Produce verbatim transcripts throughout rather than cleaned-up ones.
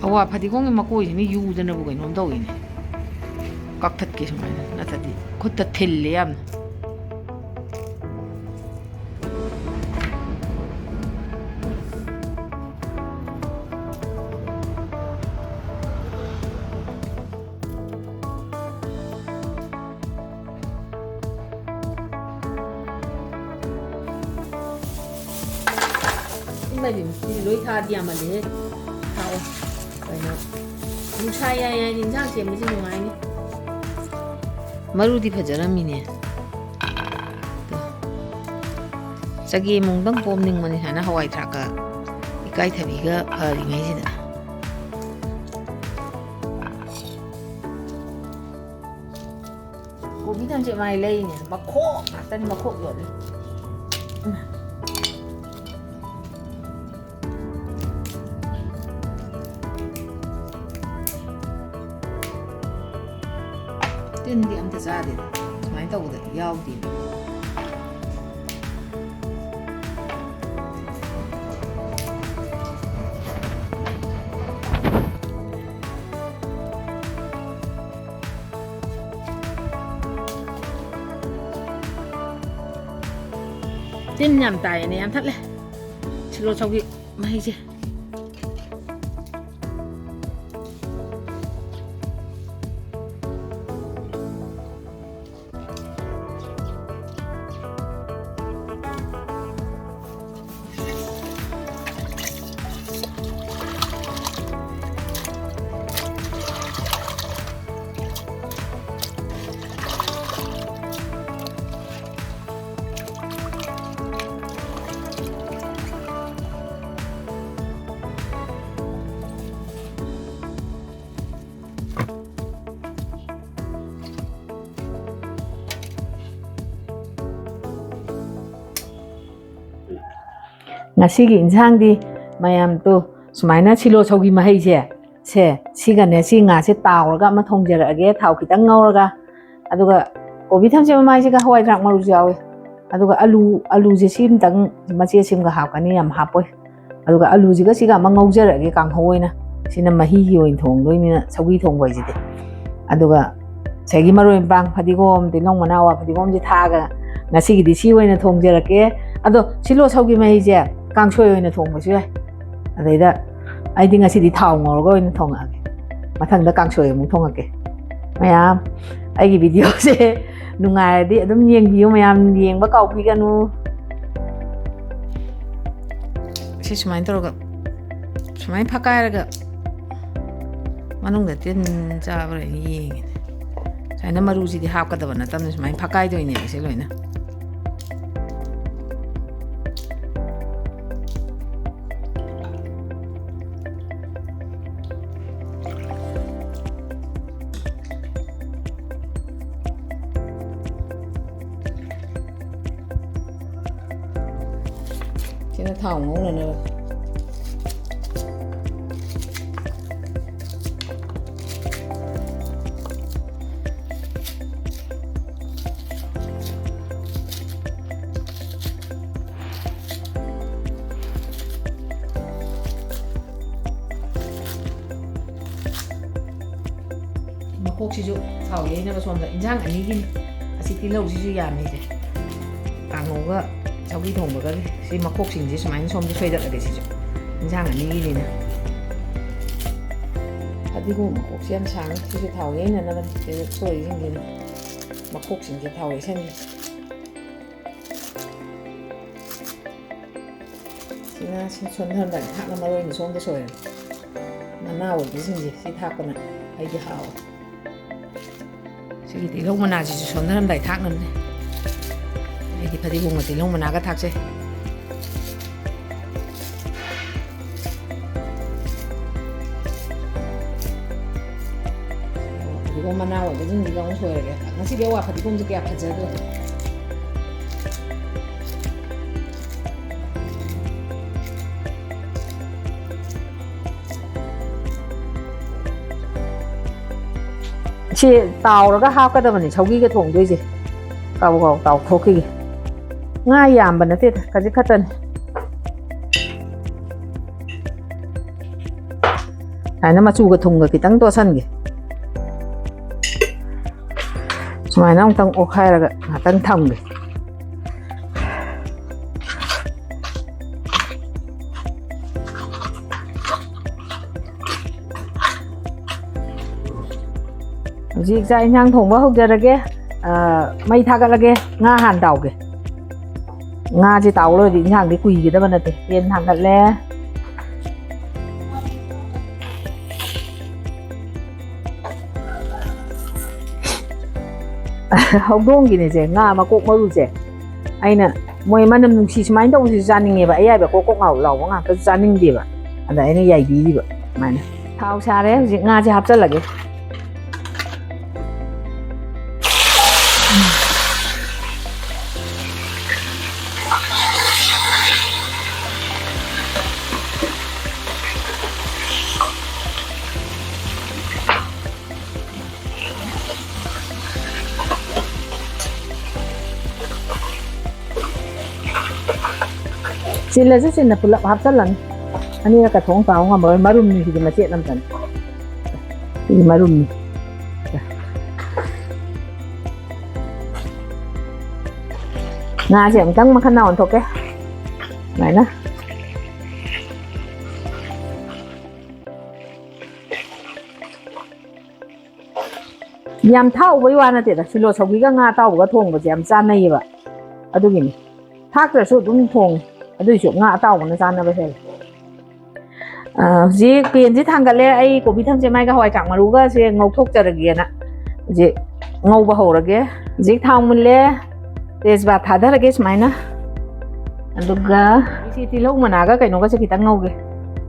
ꯑꯋꯥ ꯐꯗꯤꯒꯣꯝꯒꯤ ꯃꯀꯣꯏꯁꯤꯅ ꯌꯨꯗꯅꯕꯨ ꯀꯩꯅꯣꯝ ꯇꯧꯏꯅꯦ꯫ ꯀꯛꯊꯠꯀꯦ ꯁꯨꯃꯥꯏꯅ, ꯅꯠꯇ꯭ꯔꯗꯤ ꯈꯨꯠꯇ ꯊꯤꯜꯂꯦ ꯌꯥꯝꯅ꯫ ꯏꯃꯥꯏꯕꯦꯝꯃ, ꯁꯤꯗꯤ ꯂꯣꯏ ꯊꯥꯛꯑꯗꯤ ꯌꯥꯝꯃꯜꯂꯦꯍꯦ꯫ ꯊꯥꯛꯑꯣ꯫ ꯀꯩꯅꯣ, ꯅꯨꯡꯁꯥ ꯌꯥꯏ ꯌꯥꯏꯅ ꯏꯟꯁꯥꯡ ꯁꯦꯝꯕꯁꯤ ꯅꯨꯡꯉꯥꯏꯅꯤ꯫ ꯃꯔꯨꯗꯤ ꯐꯖꯔꯝꯃꯤꯅꯦ꯫ ꯆꯒꯦꯝ ꯑꯃꯨꯛꯇꯪ ꯄꯣꯝꯅꯤꯡꯕꯅꯤ ꯁꯨꯃꯥꯏꯅ ꯍꯋꯥꯏ ꯊ꯭ꯔꯥꯛꯀ ꯏꯀꯥꯏꯊꯕꯤꯒ ꯐꯔꯤꯉꯩꯁꯤꯗ꯫ ꯀꯣꯕꯤ ꯊꯝꯆꯦꯠ ꯃꯥꯏ ꯂꯩꯅꯦ꯫ ꯃꯈꯣꯛ ꯉꯥꯛꯇꯅꯤ, ꯃꯈꯣꯛ ꯌꯣꯠꯂꯤ꯫ ꯇꯤꯟꯗꯤ ꯑꯝꯇ ꯆꯥꯗꯦ꯫ ꯁꯨꯃꯥꯏꯅ ꯇꯧꯕꯗ ꯌꯥꯎꯗꯦ꯫ ꯇꯤꯟ ꯌꯥꯝ ꯇꯥꯏꯌꯦꯅꯦ, ꯌꯥꯝ ꯊꯠꯂꯦ ꯁꯤꯂꯣ ꯁꯧꯒꯤ ꯃꯍꯤꯁꯦ꯫ ꯉꯁꯤꯒꯤ ꯏꯟꯁꯥꯡꯗꯤ ꯃꯌꯥꯝ ꯇꯨ ꯁꯨꯃꯥꯏꯅ ꯁꯤꯂꯣ ꯁꯧꯒꯤ ꯃꯍꯩꯁꯦ, ꯁꯦ, ꯁꯤꯒꯅꯦ, ꯁꯤ ꯉꯥꯁꯦ ꯇꯥꯎꯔꯒ ꯑꯃ ꯊꯣꯡꯖꯔꯛꯑꯒꯦ, ꯊꯥꯎ ꯈꯤꯇꯪ ꯉꯧꯔꯒ꯫ ꯑꯗꯨꯒ ꯀꯣꯕꯤ ꯊꯝꯆꯦꯠ ꯃꯃꯥꯏꯁꯤꯒ ꯍꯋꯥꯏ ꯊ꯭ꯔꯥꯛ ꯃꯔꯨꯁꯨ ꯌꯥꯎꯋꯦ꯫ ꯑꯗꯨꯒ ꯑꯂꯨ, ꯑꯂꯨꯁꯦ ꯁꯤ ꯑꯃꯇꯪ ꯃꯆꯦꯠ ꯁꯤꯃꯒ ꯍꯥꯞꯀꯅꯤ, ꯌꯥꯝ ꯍꯥꯞꯄꯣꯏ꯫ ꯑꯗꯨꯒ ꯑꯂꯨꯁꯤꯒ ꯁꯤꯒ ꯑꯃ ꯉꯧꯖꯔꯛꯑꯒꯦ ꯀꯥꯡꯍꯧ ꯑꯣꯏꯅ꯫ ꯁꯤꯅ ꯃꯍꯤꯒꯤ ꯑꯣꯏꯅ ꯊꯣꯡꯗꯣꯏꯅꯤꯅ ꯁꯧꯒ꯭ꯔꯤ ꯊꯣꯡꯕ ꯍꯥꯏꯁꯤꯗꯤ꯫ ꯑꯗꯨꯒ ꯉꯁꯥꯏꯒꯤ ꯃꯔꯣꯏ ꯃꯄꯥꯡ, ꯐꯗꯤꯒꯣꯝ, ꯇꯤꯜꯍꯧ ꯃꯅꯥ, ꯋꯥ ꯐꯗꯤꯒꯣꯝꯁꯦ ꯊꯥꯛꯑꯒ ꯉꯁꯤꯒꯤꯗꯤ ꯁꯤ ꯑꯣꯏꯅ ꯊꯣꯡꯖꯔꯛꯀꯦ꯫ ꯑꯗꯣ ꯁꯤꯂꯣ ꯁꯧꯒꯤ ꯃꯍꯤꯁꯦ ꯀꯥꯡꯁꯣꯏ ꯑꯣꯏꯅ ꯊꯣꯡꯕꯁꯨ ꯌꯥꯏ꯫ ꯑꯗꯩꯗ ꯑꯩꯗꯤ ꯉꯁꯤꯗꯤ ꯊꯥꯎ ꯉꯧꯔꯒ ꯑꯣꯏꯅ ꯊꯣꯡꯉꯛꯑꯒꯦ꯫ ꯃꯊꯪꯗ ꯀꯥꯡꯁꯣꯏ ꯑꯃꯨꯛ ꯊꯣꯡꯉꯛꯀꯦ꯫ ꯃꯌꯥꯝ, ꯑꯩꯒꯤ videoꯁꯦ ꯅꯨꯡꯉꯥꯏꯔꯗꯤ ꯑꯗꯨꯝ ꯌꯦꯡꯕꯤꯌꯨ ꯃꯌꯥꯝ, ꯌꯦꯡꯕ ꯀꯥꯎꯕꯤꯒꯅꯨ꯫ ꯁꯤ ꯁꯨꯃꯥꯏꯅ ꯇꯧꯔꯒ, ꯁꯨꯃꯥꯏꯅ ꯐꯛꯀꯥꯏꯔꯒ ꯃꯅꯨꯡꯗ ꯇꯤꯟ ꯆꯥꯕ꯭ꯔꯥ ꯌꯦꯡꯉꯤꯅꯦ꯫ ꯁꯨꯃꯥꯏꯅ ꯃꯔꯨꯁꯤꯗꯤ ꯍꯥꯞꯀꯗꯕ ꯅꯠꯇꯕꯅꯤ, ꯁꯨꯃꯥꯏꯅ ꯐꯛꯀꯥꯏꯗꯣꯏꯅꯦꯕ ꯁꯤ ꯂꯣꯏꯅ꯫ ꯁꯤꯅ ꯊꯥꯎ ꯉꯧꯅꯅꯕ꯫ ꯃꯈꯣꯛꯁꯤꯁꯨ ꯊꯥꯎ ꯌꯩꯅꯕ ꯁꯣꯝꯗ ꯏꯟꯖꯥꯡ ꯑꯅꯤꯒꯤꯅꯤ꯫ ꯑꯁꯤ ꯇꯤꯜꯍꯧꯁꯤꯁꯨ ꯌꯥꯝꯃꯤꯁꯦ꯫ ꯀꯥꯡꯍꯧꯒ ꯁꯧꯒ꯭ꯔꯤ ꯊꯣꯡꯕꯒꯗꯤ ꯁꯤ ꯃꯈꯣꯛꯁꯤꯡꯁꯦ ꯁꯨꯃꯥꯏꯅ ꯁꯣꯝꯗ ꯁꯣꯏꯗꯠꯂꯒꯦ꯫ ꯁꯤꯁꯨ ꯏꯟꯖꯥꯡ ꯑꯅꯤꯒꯤꯅꯤꯅ꯫ ꯐꯗꯤꯒꯣꯝ ꯃꯈꯣꯛꯁꯦ ꯌꯥꯝ ꯁꯥꯡꯉꯤ꯫ ꯁꯤꯁꯨ ꯊꯥꯎ ꯌꯩꯅꯅꯕꯅꯤ꯫ ꯁꯤꯁꯨ ꯁꯣꯏꯔꯤꯁꯤꯡꯁꯤꯅ ꯃꯈꯣꯛꯁꯤꯡꯁꯦ ꯊꯥꯎ ꯌꯩꯁꯟꯒꯦ꯫ ꯁꯤꯅ ꯁꯤ ꯁꯣꯟꯊꯔꯝꯗꯥꯏ ꯊꯥꯛꯅ ꯃꯔꯣꯏꯅ ꯁꯣꯝꯗ ꯁꯣꯏꯔꯦ꯫ ꯃꯅꯥ ꯑꯣꯏꯕꯁꯤꯡꯁꯦ ꯁꯤ ꯊꯥꯛꯄꯅ ꯑꯩꯗꯤ ꯍꯥꯎꯋꯦ꯫ ꯁꯤꯒꯤ ꯇꯤꯜꯍꯧ ꯃꯅꯥꯁꯤꯁꯨ ꯁꯣꯟꯊꯔꯝꯗꯥꯏ ꯊꯥꯛꯅꯕꯅꯦ꯫ ꯑꯩꯗꯤ ꯐꯗꯤꯒꯣꯝꯒ ꯇꯤꯜꯍꯧ ꯃꯅꯥꯒ ꯊꯥꯛꯆꯩ꯫ ꯐꯗꯤꯒꯣꯝ ꯃꯅꯥ ꯑꯣꯏꯕꯁꯤꯡꯁꯤꯒ ꯑꯃꯨꯛ ꯁꯣꯏꯔꯒꯦ꯫ ꯉꯁꯤꯗꯤ ꯑꯋꯥ ꯐꯗꯤꯒꯣꯝꯁꯦ ꯀꯌꯥ ꯐꯖꯗ꯭ꯔꯦ꯫ ꯁꯤ ꯇꯥꯎꯔꯒ ꯍꯥꯞꯀꯗꯕꯅꯤ ꯁꯧꯒꯤꯒ ꯊꯣꯡꯗꯣꯏꯁꯦ꯫ ꯀꯥꯎ ꯀꯥꯎ ꯇꯥꯎꯊꯣꯛꯈꯤꯒꯦ꯫ ꯉꯥ ꯌꯥꯝꯕ ꯅꯠꯇꯦꯗ, ꯈꯖꯤꯛ ꯈꯛꯇꯅꯤ꯫ ꯁꯨꯃꯥꯏꯅ ꯃꯆꯨꯒ ꯊꯨꯝꯒ ꯈꯤꯇꯪ ꯇꯣꯠꯁꯟꯒꯦ꯫ ꯁꯨꯃꯥꯏꯅ ꯑꯃꯨꯛꯇꯪ ꯑꯣꯠꯈꯥꯏꯔꯒ ꯉꯥꯛꯇꯪ ꯊꯝꯒꯦ꯫ ꯍꯧꯖꯤꯛ ꯆꯥꯛ ꯏꯟꯁꯥꯡ ꯊꯣꯡꯕ ꯍꯧꯖꯔꯒꯦ꯫ ꯑ, ꯃꯩ ꯊꯥꯒꯠꯂꯒꯦ꯫ ꯉꯥ ꯍꯥꯟꯅ ꯇꯥꯎꯒꯦ꯫ ꯉꯥꯁꯦ ꯇꯥꯎ ꯂꯣꯏꯔꯗꯤ ꯏꯟꯁꯥꯡꯗꯤ ꯀꯨꯏꯒꯗꯕ ꯅꯠꯇꯦ꯫ ꯐꯦꯟ ꯊꯥꯡꯒꯠꯂꯦ꯫ ꯍꯧꯗꯣꯡꯒꯤꯅꯦꯁꯦ, ꯉꯥ ꯃꯀꯣꯛ ꯃꯔꯨꯁꯦ꯫ ꯑꯩꯅ ꯃꯣꯏ ꯃꯅꯝ ꯅꯨꯡꯁꯤ ꯁꯨꯃꯥꯏꯅ ꯇꯧꯕꯁꯤꯁꯨ ꯆꯥꯅꯤꯡꯉꯦꯕ꯫ ꯑꯌꯥꯏꯕ ꯀꯣꯛ ꯀꯣꯛ ꯂꯥꯎ ꯂꯥꯎꯕ ꯉꯥꯛꯇ ꯆꯥꯅꯤꯡꯗꯦꯕ꯫ ꯑꯗ ꯑꯩꯅ ꯌꯥꯏꯕꯤꯔꯤꯕ ꯁꯨꯃꯥꯏꯅ꯫ ꯊꯥꯎ ꯁꯥꯔꯦ, ꯍꯧꯖꯤꯛ ꯉꯥꯁꯦ ꯍꯥꯞꯆꯜꯂꯒꯦ꯫ ꯆꯤꯜꯂꯁꯨ ꯆꯤꯟꯅ ꯄꯨꯂꯞ ꯍꯥꯞꯆꯜꯂꯅꯤ꯫ ꯑꯅꯤꯔꯛꯀ ꯊꯣꯡ ꯇꯥꯎ ꯉꯝꯃꯔꯣꯏ꯫ ꯃꯔꯨꯝꯅꯤ ꯁꯤꯗꯤ, ꯃꯆꯦꯠ ꯑꯃꯇꯅꯤ꯫ ꯁꯤꯗꯤ ꯃꯔꯨꯝꯅꯤ꯫ ꯉꯥꯁꯦ ꯑꯃꯨꯛꯇꯪ ꯃꯈꯜ ꯅꯥ ꯑꯣꯟꯊꯣꯛꯀꯦ꯫ ꯁꯨꯃꯥꯏꯅ꯫ ꯌꯥꯝ ꯊꯥꯛꯎꯕꯩ ꯋꯥ ꯅꯠꯇꯦꯗ, ꯁꯤꯂꯣ ꯁꯧꯒ꯭ꯔꯤꯒ ꯉꯥ ꯑꯇꯥꯎꯕꯒ ꯊꯣꯡꯕꯁꯦ ꯌꯥꯝ ꯆꯥꯅꯩꯌꯦꯕ꯫ ꯑꯗꯨꯒꯤꯅꯤ꯫ ꯊꯥꯛꯇ꯭ꯔꯁꯨ ꯑꯗꯨꯝ ꯊꯣꯡꯉꯤ꯫ ꯑꯗꯨꯏꯁꯨ ꯉꯥ ꯑꯇꯥꯎꯕꯅ ꯆꯥꯅꯕ ꯍꯦꯜꯂꯦ꯫ ꯑ, ꯍꯧꯖꯤꯛ ꯄꯦꯟꯁꯦ ꯊꯥꯡꯒꯠꯂꯦ꯫ ꯑꯩ ꯀꯣꯕꯤ, ꯊꯝꯆꯦꯠ, ꯃꯥꯏꯒ ꯍꯋꯥꯏ ꯊ꯭ꯔꯥꯛ ꯃꯔꯨꯒꯁꯦ ꯉꯧꯊꯣꯛꯆꯔꯒꯦꯅ ꯍꯧꯖꯤꯛ ꯉꯧꯕ ꯍꯧꯔꯒꯦ꯫ ꯍꯧꯖꯤꯛ ꯊꯥꯎ ꯃꯨꯜꯂꯦ꯫ ꯇꯦꯖꯄꯥꯠ ꯊꯥꯗꯔꯒꯦ ꯁꯨꯃꯥꯏꯅ꯫ ꯑꯗꯨꯒ ꯁꯤ ꯇꯤꯜꯍꯧ ꯃꯅꯥꯒ ꯀꯩꯅꯣꯒꯁꯦ ꯈꯤꯇꯪ ꯉꯧꯒꯦ꯫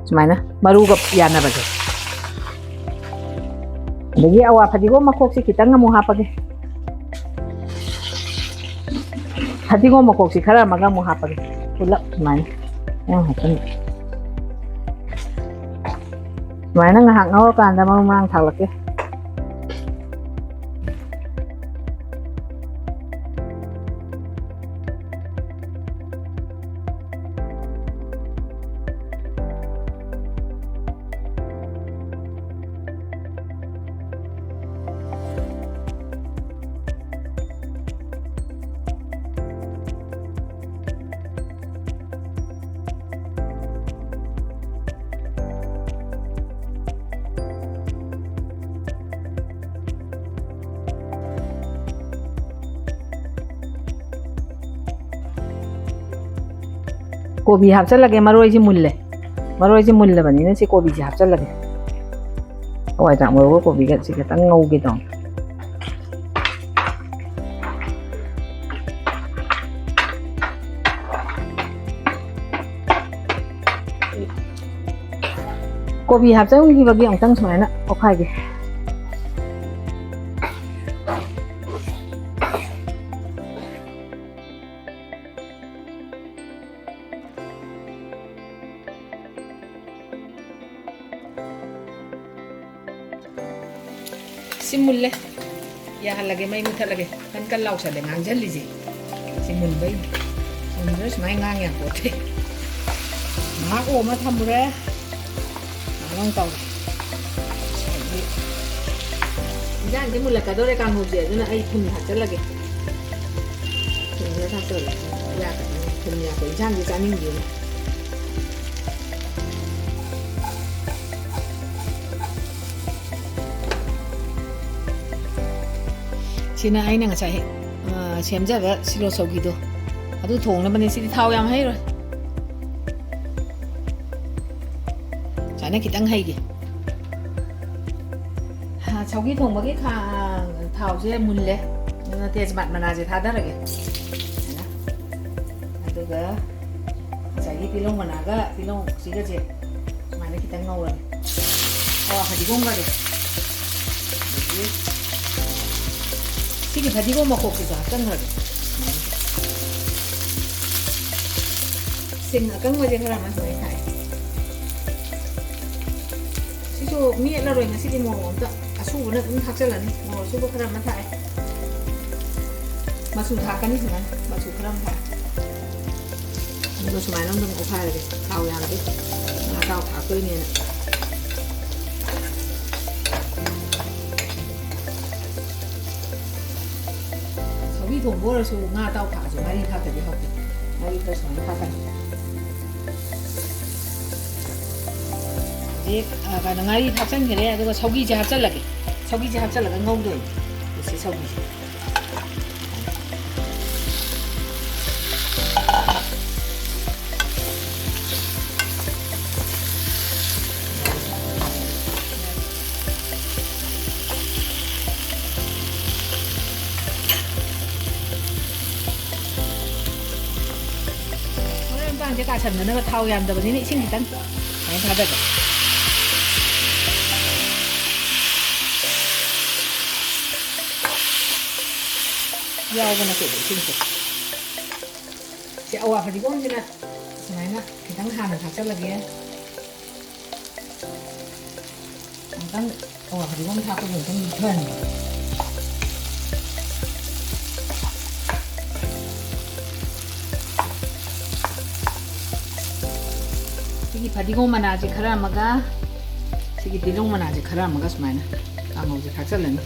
ꯁꯨꯃꯥꯏꯅ ꯃꯔꯨꯒ ꯌꯥꯟꯅꯕꯁꯦ꯫ ꯑꯗꯒꯤ ꯑꯋꯥ ꯐꯗꯤꯒꯣꯝ ꯃꯈꯣꯛꯁꯦ ꯈꯤꯇꯪ ꯑꯃꯨꯛ ꯍꯥꯞꯄꯒꯦ꯫ ꯐꯗꯤꯒꯣꯝ ꯃꯈꯣꯛꯁꯦ ꯈꯔ ꯑꯃꯒ ꯑꯃꯨꯛ ꯍꯥꯞꯄꯒꯦ꯫ ꯄꯨꯂꯞ ꯁꯨꯃꯥꯏꯅ꯫ ꯃꯌꯥꯝ ꯍꯥꯞꯆꯤꯟꯕ꯫ ꯁꯨꯃꯥꯏꯅ ꯉꯥꯏꯍꯥꯛ ꯉꯧꯔꯀꯥꯟꯗ ꯃꯔꯨ ꯃꯔꯥꯡ ꯊꯥꯛꯂꯛꯀꯦ꯫ ꯀꯣꯕꯤ ꯍꯥꯞꯆꯤꯜꯂꯒꯦ, ꯃꯔꯣꯏꯁꯤ ꯃꯨꯜꯂꯦ꯫ ꯃꯔꯣꯏꯁꯤ ꯃꯨꯜꯂꯕꯅꯤꯅ ꯁꯤ ꯀꯣꯕꯤꯁꯤ ꯍꯥꯞꯆꯤꯜꯂꯒꯦ꯫ ꯍꯋꯥꯏ ꯊ꯭ꯔꯥꯛ ꯃꯔꯨꯒ ꯀꯣꯕꯤꯒ ꯁꯤ ꯈꯤꯇꯪ ꯉꯧꯒꯦ ꯇꯧꯅꯤ꯫ ꯀꯣꯕꯤ ꯍꯥꯞꯆꯤꯟꯈꯤꯕꯒꯤ ꯑꯃꯨꯛꯇꯪ ꯁꯨꯃꯥꯏꯅ ꯑꯣꯠꯈꯥꯏꯒꯦ꯫ ꯁꯤ ꯃꯨꯜꯂꯦ꯫ ꯌꯥꯍꯜꯂꯒꯦ, ꯃꯩ ꯃꯨꯊꯠꯂꯒꯦ꯫ ꯀꯟ ꯀꯟ ꯂꯥꯎꯁꯜꯂꯦ ꯉꯥꯡꯁꯤꯜꯂꯤꯁꯦ꯫ ꯁꯤ ꯃꯨꯟꯕꯩ꯫ ꯃꯨꯟꯗ꯭ꯔ ꯁꯨꯃꯥꯏꯅ ꯉꯥꯡ ꯌꯥꯄꯣꯠꯇꯦ꯫ ꯉꯥꯏꯍꯥꯛ ꯑꯣꯝꯃ ꯊꯝꯃꯨꯔꯦ꯫ ꯉꯥꯏꯍꯥꯛ ꯑꯃꯨꯛ ꯇꯧꯔꯦ꯫ ꯏꯟꯖꯥꯡꯁꯦ ꯃꯨꯜꯂꯛꯀꯗꯧꯔꯦ ꯀꯥꯡꯍꯧꯁꯦ, ꯑꯗꯨꯅ ꯑꯩ ꯊꯨꯝ ꯊꯥꯛꯆꯜꯂꯒꯦ꯫ ꯊꯨꯝ ꯈꯔ ꯊꯥꯛꯆꯜꯂꯒꯦ꯫ ꯌꯥꯛꯀꯗꯧꯔꯦ꯫ ꯊꯨꯝ ꯌꯥꯛꯄ ꯏꯟꯖꯥꯡꯁꯦ ꯆꯥꯅꯤꯡꯗꯦꯅꯦ꯫ ꯁꯤꯅ ꯑꯩꯅ ꯉꯁꯥꯏ, ꯑ, ꯁꯦꯝꯖꯕ ꯁꯤꯂꯣ ꯁꯧꯒꯤꯗꯣ, ꯑꯗꯨ ꯊꯣꯡꯅꯕꯅꯦ꯫ ꯁꯤꯗꯤ ꯊꯥꯎ ꯌꯥꯝ ꯍꯩꯔꯣꯏ, ꯁꯨꯃꯥꯏꯅ ꯈꯤꯇꯪ ꯍꯩꯒꯦ꯫ ꯑ, ꯁꯧꯒꯤ ꯊꯣꯡꯕꯒꯤ ꯈꯥ-, ꯊꯥꯎꯁꯦ ꯃꯨꯜꯂꯦ, ꯑꯗꯨꯅ ꯇꯦꯖꯄꯥꯠ ꯃꯅꯥꯁꯦ ꯊꯥꯗꯔꯒꯦ꯫ ꯁꯨꯃꯥꯏꯅ꯫ ꯑꯗꯨꯒ ꯉꯁꯥꯏꯒꯤ ꯇꯤꯜꯍꯧ ꯃꯅꯥꯒ ꯇꯤꯜꯍꯧ ꯁꯤꯒꯁꯦ ꯁꯨꯃꯥꯏꯅ ꯈꯤꯇꯪ ꯉꯧꯔꯒꯦ꯫ ꯑꯣ, ꯐꯗꯤꯒꯣꯝꯒꯗꯣ꯫ ꯑꯗꯒꯤ ꯁꯤꯒꯤ ꯐꯗꯤꯒꯣꯝ ꯃꯈꯣꯛꯁꯤꯁꯨ ꯍꯥꯞꯆꯟꯈ꯭ꯔꯒꯦ꯫ ꯁꯤꯡ ꯑꯀꯪꯕꯁꯦ ꯈꯔ ꯑꯃ ꯁꯨꯃꯥꯏꯅ ꯊꯥꯏ꯫ ꯁꯤꯁꯨ ꯃꯦꯠꯂꯔꯣꯏ ꯉꯁꯤꯗꯤ, ꯃꯣꯔꯣꯛ ꯑꯝꯇ ꯑꯁꯨꯕꯅ ꯑꯗꯨꯝ ꯊꯥꯛꯆꯜꯂꯅꯤ꯫ ꯃꯣꯔꯣꯛ ꯑꯁꯨꯕ ꯈꯔ ꯑꯃ ꯊꯥꯛꯑꯦ꯫ ꯃꯆꯨ ꯊꯥꯛꯀꯅꯤ ꯁꯨꯃꯥꯏꯅ, ꯃꯆꯨ ꯈꯔ ꯑꯃ ꯊꯥꯛꯑꯦ꯫ ꯑꯗꯨꯒ ꯁꯨꯃꯥꯏꯅ ꯑꯗꯨꯝ ꯑꯣꯠꯈꯥꯏꯔꯒꯦ, ꯊꯥꯎ ꯌꯥꯝꯗꯦ, ꯉꯥ ꯑꯇꯥꯎ ꯊꯥꯛꯇꯣꯏꯅꯦꯅ꯫ ꯁꯧꯒ꯭ꯔꯤ ꯊꯣꯡꯕ ꯑꯣꯏꯔꯁꯨ ꯉꯥ ꯑꯇꯥꯎ ꯊꯥꯛꯑꯁꯨ ꯉꯥꯔꯤ ꯊꯥꯛꯇꯗꯤ ꯍꯥꯎꯇꯦ꯫ ꯉꯥꯔꯤ ꯈꯔ ꯁꯨꯃꯥꯏꯅ ꯊꯥꯛꯀꯅꯤ꯫ ꯍꯧꯖꯤꯛ, ꯑ, ꯀꯩꯅꯣ, ꯉꯥꯔꯤ ꯊꯥꯛꯆꯟꯈ꯭ꯔꯦ, ꯑꯗꯨꯒ ꯁꯧꯒ꯭ꯔꯤꯁꯦ ꯍꯥꯞꯆꯜꯂꯒꯦ꯫ ꯁꯧꯒ꯭ꯔꯤꯁꯦ ꯍꯥꯞꯆꯜꯂꯒ ꯉꯧꯗꯣꯏꯅꯦ꯫ ꯁꯤ ꯁꯧꯒ꯭ꯔꯤꯁꯦ꯫ ꯁꯥꯁꯟꯅꯅꯕ ꯊꯥꯎ ꯌꯥꯝꯗꯕꯅꯤꯅ ꯏꯁꯤꯡ ꯈꯤꯇꯪ ꯁꯨꯃꯥꯏꯅ ꯊꯥꯗꯕ꯫ ꯌꯥꯎꯕ ꯅꯠꯇꯦꯕ ꯏꯁꯤꯡꯁꯦ꯫ ꯁꯤ ꯑꯋꯥ ꯐꯗꯤꯒꯣꯝꯁꯤꯅ ꯁꯨꯃꯥꯏꯅ ꯈꯤꯇꯪ ꯍꯥꯟꯅ ꯊꯥꯛꯆꯜꯂꯒꯦ꯫ ꯑꯃꯨꯛꯇꯪ ꯑꯋꯥ ꯐꯗꯤꯒꯣꯝ ꯊꯥꯛꯄꯗꯣ ꯑꯃꯨꯛꯇꯪ ꯃꯨꯠꯊꯍꯟꯒꯦ꯫ ꯁꯤꯒꯤ ꯐꯗꯤꯒꯣꯝ ꯃꯅꯥꯁꯦ ꯈꯔ ꯑꯃꯒ, ꯁꯤꯒꯤ ꯇꯤꯜꯍꯧ ꯃꯅꯥꯁꯦ ꯈꯔ ꯑꯃꯒ ꯁꯨꯃꯥꯏꯅ ꯀꯥꯡꯍꯧꯁꯦ ꯊꯥꯛꯆꯜꯂꯅꯤ꯫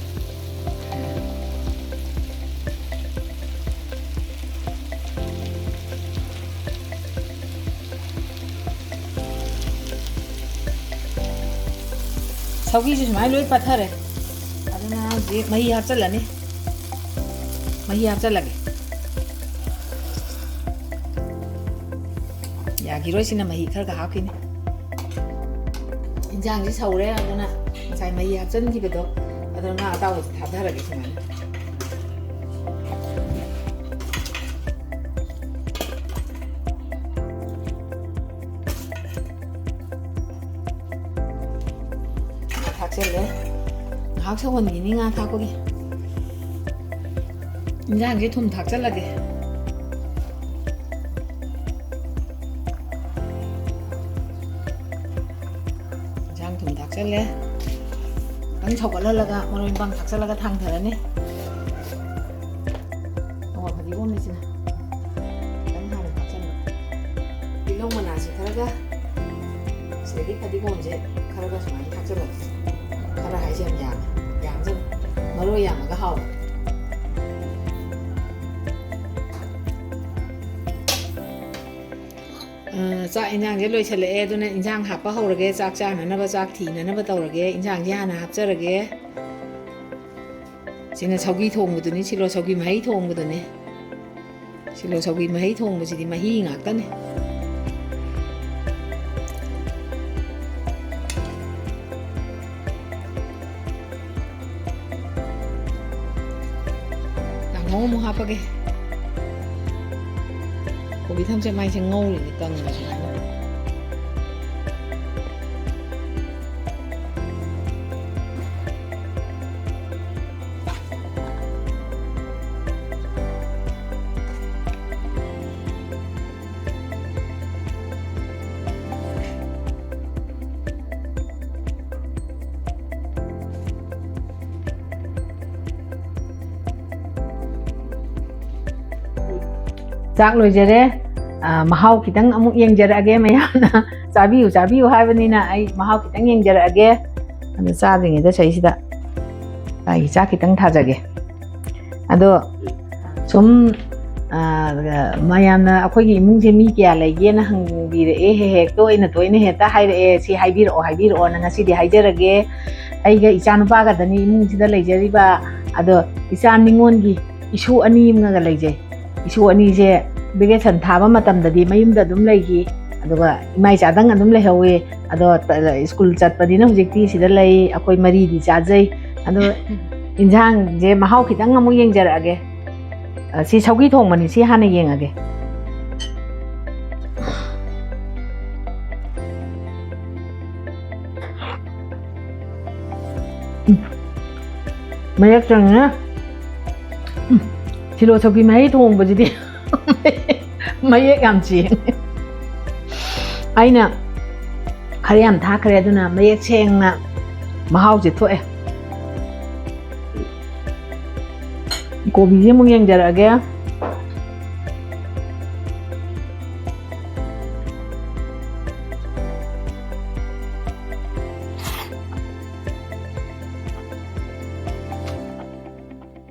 ꯁꯧꯒꯤꯁꯨ ꯁꯨꯃꯥꯏꯅ ꯂꯣꯏ ꯄꯠꯊꯔꯦ꯫ ꯑꯗꯨꯅ ꯍꯧꯖꯤꯛ ꯃꯍꯤ ꯍꯥꯞꯆꯜꯂꯅꯤ꯫ ꯃꯍꯤ ꯍꯥꯞꯆꯜꯂꯒꯦ꯫ ꯌꯥꯈꯤꯔꯣꯏ, ꯁꯤꯅ ꯃꯍꯤ ꯈꯔ ꯈꯔ ꯍꯥꯞꯈꯤꯅꯤ꯫ ꯏꯟꯖꯥꯡꯁꯤ ꯁꯧꯔꯦ, ꯑꯗꯨꯅ ꯉꯁꯥꯏ ꯃꯍꯤ ꯍꯥꯞꯆꯤꯟꯈꯤꯕꯗꯣ, ꯑꯗꯨꯅ ꯉꯥ ꯑꯇꯥꯎꯕꯁꯦ ꯊꯥꯗꯔꯒꯦ ꯁꯨꯃꯥꯏꯅ꯫ ꯊꯥꯛꯆꯜꯂꯦ꯫ ꯉꯥꯏꯍꯥꯛ ꯁꯧꯍꯟꯈꯤꯅꯤ ꯉꯥ ꯊꯥꯛꯄꯒꯤ꯫ ꯏꯟꯖꯥꯡꯁꯦ ꯊꯨꯝ ꯊꯥꯛꯆꯜꯂꯒꯦ꯫ ꯏꯟꯖꯥꯡ ꯊꯨꯝ ꯊꯥꯛꯆꯜꯂꯦ꯫ ꯈꯤꯇꯪ ꯁꯧꯒꯠꯍꯜꯂꯒ ꯃꯔꯣꯏ ꯃꯄꯥꯡ ꯊꯥꯛꯆꯜꯂꯒ ꯊꯥꯡꯊꯔꯅꯤ꯫ ꯑꯋꯥ ꯐꯗꯤꯒꯣꯝꯅꯤꯁꯤꯅ ꯈꯤꯇꯪ ꯍꯥꯟꯅ ꯊꯥꯛꯆꯟꯕ꯫ ꯇꯤꯜꯍꯧ ꯃꯅꯥꯁꯤ ꯈꯔꯒ, ꯁꯤꯗꯒꯤ ꯐꯗꯤꯒꯣꯝꯁꯦ ꯈꯔꯒ ꯁꯨꯃꯥꯏꯅ ꯊꯥꯛꯆꯜꯂꯒꯦ꯫ ꯈꯔ ꯍꯥꯏꯁꯦ ꯌꯥꯝ ꯌꯥꯝꯃꯦ, ꯌꯥꯝꯁꯅꯨ꯫ ꯃꯔꯣꯏ ꯌꯥꯝꯃꯒ ꯍꯥꯎꯕ꯫ ꯑ, ꯆꯥꯛ ꯏꯟꯖꯥꯡꯁꯦ ꯂꯣꯏꯁꯜꯂꯛꯑꯦ, ꯑꯗꯨꯅ ꯏꯟꯖꯥꯡ ꯍꯥꯞꯄ ꯍꯧꯔꯒꯦ꯫ ꯆꯥꯛ ꯆꯥꯅꯅꯕ, ꯆꯥꯛ ꯊꯤꯅꯅꯕ ꯇꯧꯔꯒꯦ꯫ ꯏꯟꯖꯥꯡꯁꯦ ꯍꯥꯟꯅ ꯍꯥꯞꯆꯔꯒꯦ꯫ ꯁꯤꯅ ꯁꯧꯒꯤ ꯊꯣꯡꯕꯗꯨꯅꯤ, ꯁꯤꯂꯣ ꯁꯧꯒꯤ ꯃꯍꯤ ꯊꯣꯡꯕꯗꯨꯅꯤ꯫ ꯁꯤꯂꯣ ꯁꯧꯒꯤ ꯃꯍꯤ ꯊꯣꯡꯕꯁꯤꯗꯤ ꯃꯍꯤ ꯉꯥꯛꯇꯅꯤ꯫ ꯀꯥꯡꯍꯧ ꯑꯃꯨꯛ ꯍꯥꯞꯄꯒꯦ꯫ ꯊꯝꯆꯦꯠ ꯃꯥꯏꯁꯦ ꯉꯧꯔꯤꯅꯦ ꯀꯪꯅ ꯁꯨꯃꯥꯏꯅ꯫ ꯆꯥꯛ ꯂꯣꯏꯖꯔꯦ꯫ ꯑ, ꯃꯍꯥꯎ ꯈꯤꯇꯪ ꯑꯃꯨꯛ ꯌꯦꯡꯖꯔꯛꯑꯒꯦ꯫ ꯃꯌꯥꯝꯅ "ꯆꯥꯕꯤꯌꯨ, ꯆꯥꯕꯤꯌꯨ" ꯍꯥꯏꯕꯅꯤꯅ ꯑꯩ ꯃꯍꯥꯎ ꯈꯤꯇꯪ ꯌꯦꯡꯖꯔꯛꯑꯒꯦ꯫ ꯑꯗꯣ ꯆꯥꯗ꯭ꯔꯤꯉꯩꯗ ꯁꯤꯗꯩꯁꯤꯗ ꯑꯩ ꯆꯥꯛ ꯈꯤꯇꯪ ꯊꯥꯖꯒꯦ꯫ ꯑꯗꯣ ꯁꯨꯝ, ꯑ, ꯃꯌꯥꯝꯅ "ꯑꯩꯈꯣꯏꯒꯤ ꯏꯃꯨꯡꯁꯦ ꯃꯤ ꯀꯌꯥ ꯂꯩꯒꯦꯅ?" ꯍꯪꯕꯤꯔꯛꯑꯦ ꯍꯦꯛ ꯍꯦꯛ, ꯇꯣꯏꯅ ꯇꯣꯏꯅ ꯍꯦꯛꯇ ꯍꯥꯏꯔꯛꯑꯦ꯫ "ꯁꯤ ꯍꯥꯏꯕꯤꯔꯛꯑꯣ, ꯍꯥꯏꯕꯤꯔꯛꯑꯣꯅ ꯉꯁꯤꯗꯤ ꯍꯥꯏꯖꯔꯒꯦ꯫ ꯑꯩꯒ ꯏꯆꯥ ꯅꯨꯄꯥꯒꯗꯅꯤ ꯏꯃꯨꯡꯁꯤꯗ ꯂꯩꯖꯔꯤꯕ꯫ ꯑꯗꯣ ꯏꯆꯥ ꯅꯤꯉꯣꯟꯒꯤ ꯏꯁꯨ ꯑꯅꯤ ꯑꯃꯒ ꯂꯩꯖꯩ꯫ ꯏꯁꯨ ꯑꯅꯤꯁꯦ vacation ꯊꯥꯕ ꯃꯇꯝꯗꯗꯤ ꯃꯌꯨꯝꯗ ꯑꯗꯨꯝ ꯂꯩꯈꯤ, ꯑꯗꯨꯒ ꯏꯃꯥ ꯏꯆꯥꯗꯪ ꯑꯗꯨꯝ ꯂꯩꯍꯧꯋꯤ꯫ ꯑꯗꯣ ꯁ꯭ꯀꯨꯜ ꯆꯠꯄꯅꯤꯅ ꯍꯧꯖꯤꯛꯇꯤ ꯁꯤꯗ ꯂꯩ, ꯑꯩꯈꯣꯏ ꯃꯔꯤꯗꯤ ꯆꯥꯖꯩ꯫ ꯑꯗꯣ ꯏꯟꯁꯥꯡꯁꯦ ꯃꯍꯥꯎ ꯈꯤꯇꯪ ꯑꯃꯨꯛ ꯌꯦꯡꯖꯔꯛꯑꯒꯦ꯫ ꯑ, ꯁꯤ ꯁꯧꯒ꯭ꯔꯤ ꯊꯣꯡꯕꯅꯤ, ꯁꯤ ꯍꯥꯟꯅ ꯌꯦꯡꯉꯒꯦ꯫ ꯎꯝ꯫ ꯃꯌꯦꯛ ꯁꯦꯡꯉꯦ꯫ ꯎꯝ꯫ ꯁꯤꯂꯣ ꯁꯧꯒ꯭ꯔꯤ ꯃꯍꯤ ꯊꯣꯡꯕꯁꯤꯗꯤ ꯃꯌꯦꯛ ꯌꯥꯝ ꯁꯦꯡꯉꯦ꯫ ꯑꯩꯅ ꯈꯔ ꯌꯥꯝ ꯊꯥꯛꯈ꯭ꯔꯦ, ꯑꯗꯨꯅ ꯃꯌꯦꯛ ꯁꯦꯡꯅ ꯃꯍꯥꯎꯁꯦ ꯊꯣꯛꯑꯦ꯫ ꯀꯣꯕꯤꯁꯦ ꯑꯃꯨꯛ ꯌꯦꯡꯖꯔꯛꯑꯒꯦ꯫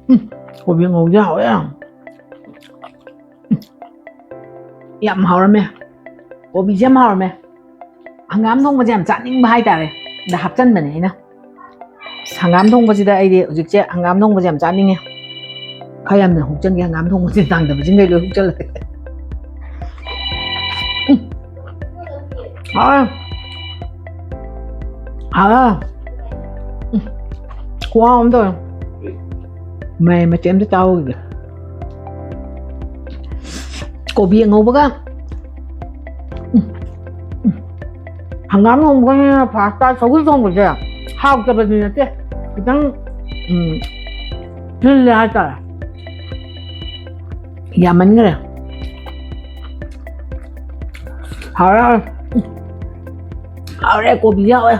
ꯎꯝ, ꯀꯣꯕꯤ ꯉꯧꯕꯁꯦ ꯍꯥꯎꯋꯦ ꯌꯥꯝ꯫ ꯎꯝ, ꯌꯥꯝ ꯍꯥꯎꯔꯝꯃꯦ꯫ ꯀꯣꯕꯤꯁꯦ ꯌꯥꯝ ꯍꯥꯎꯔꯝꯃꯦ꯫ ꯍꯪꯒꯥꯝ ꯊꯣꯡꯕꯁꯦ ꯌꯥꯝ ꯆꯥꯅꯤꯡꯕ ꯍꯥꯏꯇꯥꯔꯦ꯫ ꯑꯗ ꯍꯥꯞꯆꯟꯕꯅꯦ ꯑꯩꯅ꯫ ꯑꯁ, ꯍꯪꯒꯥꯝ ꯊꯣꯡꯕꯁꯤꯗ ꯑꯩꯗꯤ ꯍꯧꯖꯤꯛꯁꯦ ꯍꯪꯒꯥꯝ ꯊꯣꯡꯕꯁꯦ ꯌꯥꯝ ꯆꯥꯅꯤꯡꯉꯦ꯫ ꯈꯔ ꯌꯥꯝꯅ ꯍꯨꯛꯆꯟꯒꯦ, ꯍꯪꯒꯥꯝ ꯊꯣꯡꯕꯁꯦ ꯇꯥꯡꯗꯕꯁꯤꯡꯈꯩ ꯂꯣꯏ ꯍꯨꯛꯆꯜꯂꯒꯦ꯫ ꯎꯝ꯫ ꯍꯥꯎꯋꯦ꯫ ꯍꯥꯎꯋꯦ꯫ ꯎꯝ꯫ ꯈꯨꯍꯥꯎ ꯑꯃ ꯇꯧꯋꯦ꯫ ꯃꯥꯏ ꯃꯆꯦꯠ ꯑꯝꯇ ꯆꯥꯍꯧꯈꯤꯒꯦ꯫ ꯀꯣꯕꯤ ꯑꯉꯧꯕꯒ, ꯎꯝ, ꯎꯝ, ꯍꯪꯒꯥꯝ ꯊꯣꯡꯕꯒꯅ ꯐꯥꯁꯇ ꯁꯧꯒ꯭ꯔꯤ ꯊꯣꯡꯕꯁꯦ ꯍꯥꯎꯇꯕꯗꯤ ꯅꯠꯇꯦ, ꯈꯤꯇꯪ, ꯎꯝ, ꯊꯤꯜꯂꯦ ꯍꯥꯏꯇꯥꯔꯦ꯫ ꯌꯥꯝꯃꯟꯈ꯭ꯔꯦ꯫ ꯍꯥꯎꯔꯦ, ꯍꯥꯎꯔꯦ꯫ ꯍꯥꯎꯔꯦ, ꯀꯣꯕꯤ ꯌꯥꯎꯋꯦ꯫